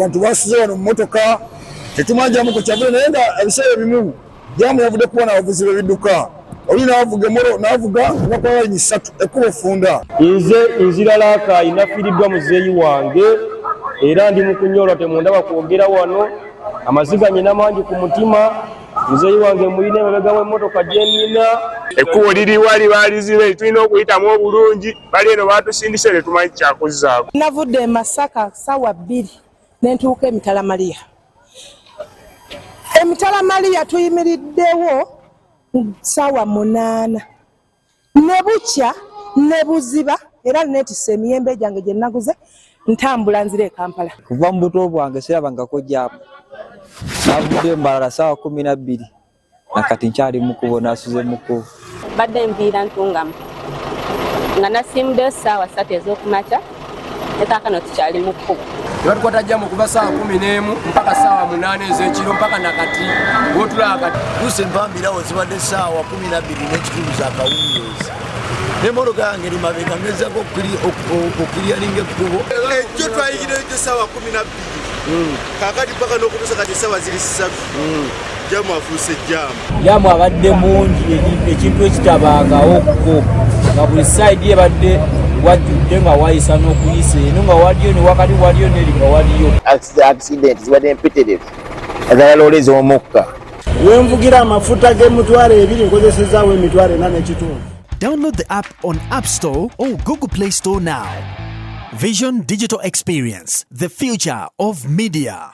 Abantu basuze wano mu motoka, tetumanyi jaamu ku kyavudde, naye nga ebiseera ebimu jaamu yavudde kubona abavuzi b'ebidduka. Oli n'avuga emolo n'avuga nakola layini ssatu, ekkubo funda. Nze nzira Laakayi, nafiiriddwa muzeeyi wange era ndi mu kunyolwa, temundaba kwogera wano, amaziga nyina mangi ku mutima. Muzeeyi wange mulina emabega w'emmotoka gye nnina. Ekkubo liri wali baalizibe, tulina okuyitamu obulungi. Bali eno batusindise, tetumanyi kyakuzzaako. Navudde e Masaka sawa 2 nentuuka emitala Mariya. Emitala Mariya tuyimiriddewo sawa 8 ne bukya ne buziba, era neetisse emiyembe gyange gye naguze, ntambula nzira e Kampala. Kuva mu buto bwange sirabangako jaamu. Navudde Mbarara saawa 12, nakati nkyali mukubo, nasuze mukubo. Badde nviira Ntungamu nga nasimbuddeyo ssaawa 3 ez'okumakya, ne kaakano tukyali mu kkubo. Tebatukwata jjamu kuva saawa 11 mpaka saawa 8 ez'ekiro, mpaka nakati wotulaba kati. Tuuse empambirawo, zibadde saawa 12 n'ekitundu zakawungeezi, n'emmotoka yange eri mabega, ngezako okukiryalinga ekkubo. Ejjo twayigireyo gyo saawa 12, kakati paka n'okutuusa kati essaawa ziri 3, jaamu afuuse jaamu. Jaamu abadde mungi, ekintu ekitabangawokko, nga buli side ebadde wajjudde, nga wayisa n'okuyisa eno nga waliyo, ne wakati waliyo, neri nga waliyo. Accident zibadde mpitirivu, naddala loole z'omukka. Wenvugira amafuta g'emitwalo 2, nkozesezaawo 4,500. Download the app on App Store or Google Play Store now. Vision Digital Experience, the future of media.